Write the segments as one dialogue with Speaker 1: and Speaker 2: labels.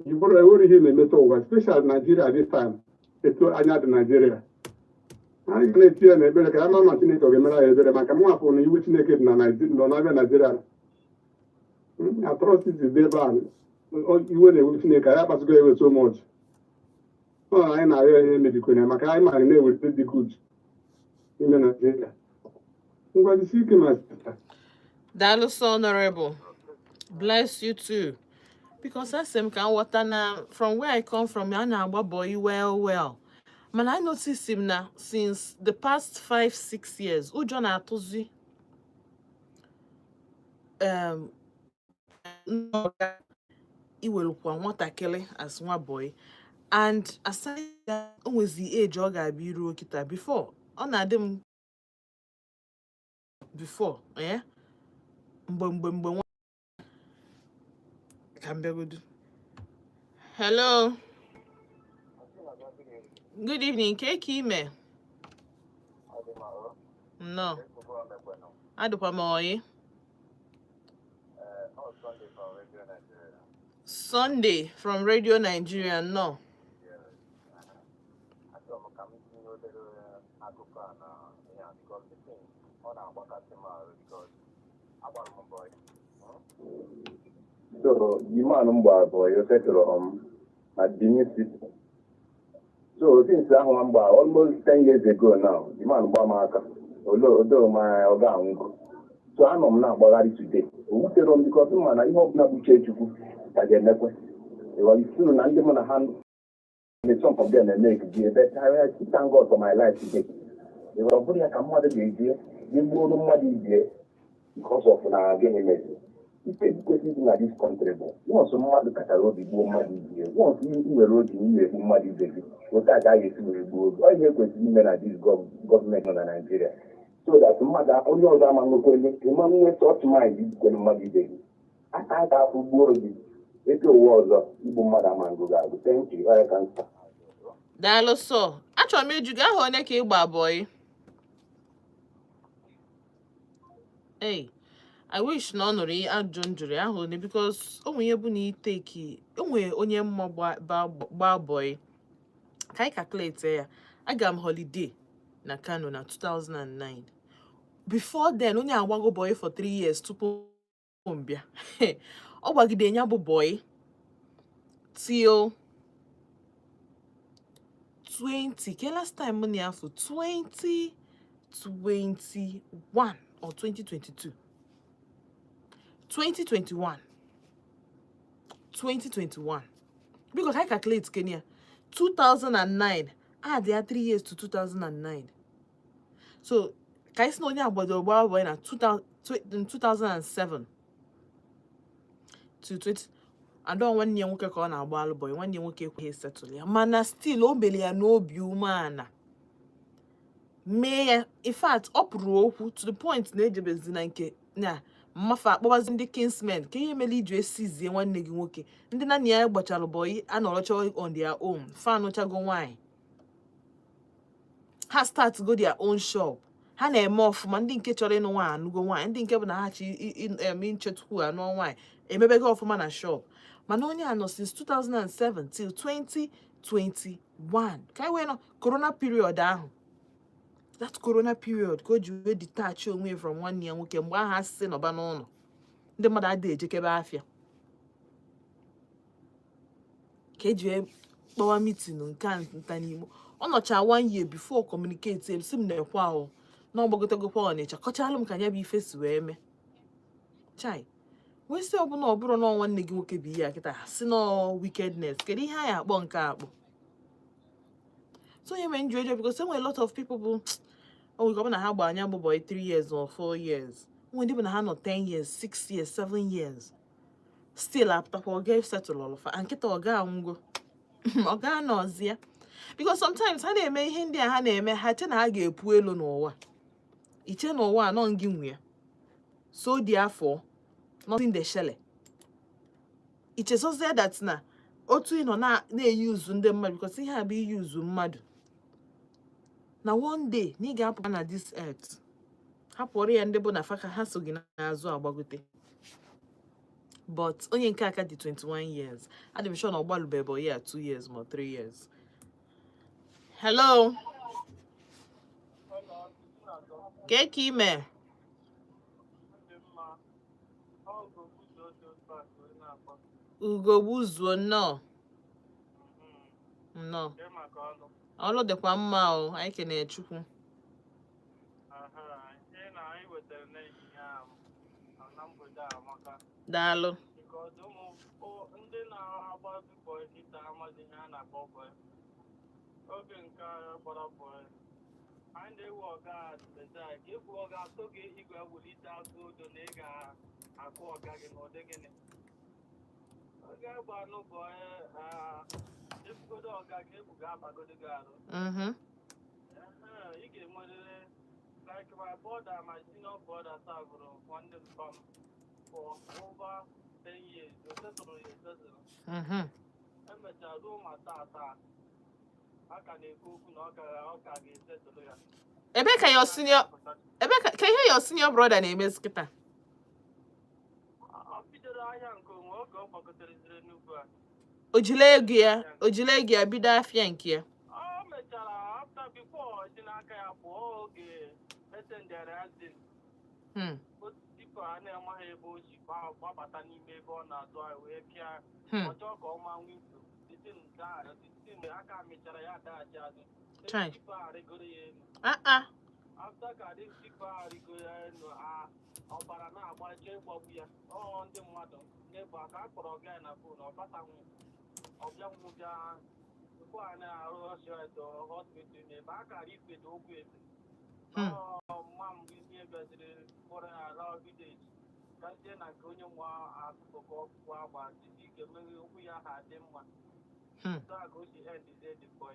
Speaker 1: Jibụrụ enwere ihe na-emeta ụwa, especially Nigeria this time, etu anya dị Nigeria. Anyị ga na-eti ya n'ekpere ka ya ma ma Chineke ọ ga-emere anyị ebere, maka mụ afọ na iwe Chineke dị na nọ n'abịa Nigeria. Atrocity dị ebe a, iwe na-ewe Chineke, anyị akpasugo ewe so much. Ọ anyị na-arịọ ihe emebikwana ya, maka anyị maara na-eweta dị good n'ime Nigeria. Ngwa, jisi ike, ma sister.
Speaker 2: Daalụ sọ, Honorable. Bless you too. Because asị m ka m ghọta na from where I come from, a na-agba boy well well. Mana I notice m na since the past 5, 6 years, ụjọ na-atụzi ndị ọga iwerukwa nwatakịrị as nwa boy. And aside that, o nwezi age ọ ga-abịa iruo kịta. Before, ọ na-adị m before, eh? Mgbe nwa ka m bịagodu. Hello, good evening. Ke ka ime? Nnọọ. Adịkwa m oyi.
Speaker 3: Sunday from Radio Nigeria.
Speaker 2: Sunday from Radio Nigeria, nnọọ.
Speaker 3: Achọrọ m ka m tinye obere akụkọ a na ya, because the thing ọ na-agbakasị m arụ, because agbara m mbọ. So the man m gbara boy, o setụrụ m na Benin City. So since ahụ m gbara, almost 10 years ago now, the man gba m aka olo odo m anya, ọ ga-anwụgo. So anọ m na-agbagharị today. O wutere m because m ma na ihe ọbụla bụ uche Chukwu ka ga-emekwe. Ịghọrọ isi na ndị mụ na ha some of them na-eme ekiji ebe. I thank God for my life today. Ịghọrọ, ọ bụrụ ya ka mmadụ ga-eji gbuoro mmadụ ibie because of na gịnị mezi. Ife kwesịrị ịdị na this country bụ, once mmadụ kachara obi gbuo mmadụ ibie, once ị nwere obi na ị na-egbu mmadụ ibe gị, otu a ka a ga-esi wee gbuo obi. Ọ ihe kwesịrị ime na this gọọmenti nọ na Nigeria, so that mmadụ onye ọzọ ama nwekwenye ịma nwe such mind igbukwenye mmadụ ibe gị aka aka afọ gbuo gị eke ụwa ọzọ, igbu mmadụ ama ngụ ga-agụ. Thank you. Ọ ya ka nta.
Speaker 2: Daalụ sọ. Achọrọ m ịjụ gị, aha onye ka ị gba boy? Hey, I wish na ọ nụrụ ihe ajụjụ m jụrụ ya ahụ onye, because o nwere ihe bụ na iteki o nwere onye mma gba boy. Ka anyị calculate ya, aga m holiday na Kano na 2009. Before then, onye agbago boy for 3 years tupu m bịa. Ọ gbagide ya bụ boy till 20 ke last time m na ya afọ 2021 or 2022, 2021, 2021, because I calculate Kenya 2009, add ya 3 years to 2009. So ka anyị sị na onye agbado gba boy na 2000 in 2007 to 20 adọ, nwanne ya nwoke ka ọ na-agba alụ boy. Nwanne ya nwoke ekweghị settle ya, mana still o mere ya n'obi umeala mee ya. In fact, ọ pụrụ okwu to the point na ejebezi na nke na mmafe akpọbazi ndị kinsmen ka ihe mere iji esizie nwanne gị nwoke. Ndị naanị ya gbachara boy anọrọcha on their own, fa anụchago nwaanyị, ha start go their own shop, ha na-eme ọfụma. Ndị nke chọrọ ịnụ nwaanyị anụgo nwaanyị, ndị nke bụ na ha chi nchetukwu anụọ nwaanyị emebego ọfụma na shop. Mana onye a nọ since 2007 till 2021, ka anyị wee nọ corona period ahụ, that corona period ka o ji wee detach onwe ya from nwanne ya nwoke. Mgbe ahụ asịsị nọba n'ụlọ, ndị mmadụ adịghị ejekebe afịa, ka eji wee kpọwa meeting nke a nta n'Igbo. Ọ nọcha one year before communicate m, sị m na-ekwe ahụ na ọ gbagotegokwa Ọnịcha, kọchalụ m ka ya bụ ife si wee mee. Chai, wee sị ọbụla ọ bụrụ na ọ nwanne gị nwoke bụ ihe a kịta si nọ wickedness, kedu ihe anyị akpọ nke a akpọ? So onye mere nju ejo, because enwere a lot of people bụ o nwere ike ọ bụ na ha gba anya bụ boy 3 years or 4 years, nwere ndị bụ na ha nọ 10 years, 6 years, 7 years, still apụtakwa ọ ga-settle ọlụfa. And nkịta ọ ga-anwụgo, ọ ga-anọzi ya, because sometimes ha na-eme ihe ndị a ha na-eme, ha che na ha ga-epu elu n'ụwa, iche n'ụwa anọ ngị nwe ya. So dị afọ nothing dey shele, ichezozie that na otu ị nọ na-eyuzu ndị mmadụ, because ihe a bụ iyuzu mmadụ, na one day na ị ga-apụ na this earth, hapụrụ ya ndị bụ na faka ha so gị n'azụ agbagote. But onye nke aka dị 21 years, adị m sure na ọ gbalụbe ya 2 years ma 3 years. Hello, kee ka ime?
Speaker 4: Dị mma. Ọ bụ ụzọ otu a ka onye na-akpọ.
Speaker 2: Ugogbuzuo, nnọọ nnọọ.
Speaker 4: Kee maka ọnụ.
Speaker 2: Ọlụ dịkwa mma o, anyị kenere Chukwu.
Speaker 4: Aha, ihe na anyị wetara n'ehihie ahụ na mgbede a amaka.
Speaker 2: Daalụ.
Speaker 4: Because ụmụ ndị na-agba bọị kịta amaghị ihe a na-akpọ bọị. Oge nke a gbara bọị, anyị na-ewu ọga design ka egwu ọ ga-atụ gị igwe ewulite azụ odo na ị ga-akụ ọga gị n'ụdị gịnị. Oge agba anụ bọị, ebugodo ọga gị, egwu ga-abagodo gị arụ. Ị ga-enwerịrị, like my brother, my senior brother served nwanne mpa m for over 10 years. O setụrụ ya esetụrụ. Emechara ruo ma taa a ka na-ekwu okwu na ọ ka ga-esetụrụ ya.
Speaker 2: Ebe ka your senior, ebe ka ihe your senior brother na-emezi kịta?
Speaker 4: Ọ bidoro ahịa nke onwe oge ọ gbagotereziri n'ugwu a.
Speaker 2: O jiri ego ya bido afịa nke ya.
Speaker 4: O mechara after, before si n'aka ya pụọ, oge esendere ya zin tipa a na-amaghị ebe o si gbabata n'ime ebe ọ na-azụ ahịa wee pịa. Ọ chọọ ka ọ maa window mgbe aka mechara ya adaghachi azụ.
Speaker 2: Chai.
Speaker 4: Tipa a rịgoro ya elu.
Speaker 2: Ah ah.
Speaker 4: After ka dị tipa a rịgoro ya elu, a ọbara na-agba chọọ ịgbagbu ya. Ọ ndị mmadụ n'ebe aka a kpọrọ ọga ya na phone, ọ batanwu, ọ bịanwu bịa tupu a na-arụ ọsịọ hospital n'ebe a kara ikpedo okwu ebe. Ọ mma m ihe bịaziri kpọrọ ya ala village gazie na nke onye nwe akụkụ ọkpụkpụ agba sisi ike meghe okwu ya ha dị mma. So a ka o si endizie the boy,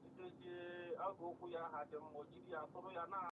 Speaker 4: idozie ọgụ okwu ya ha dị mma, o jiri ya tụrụ ya na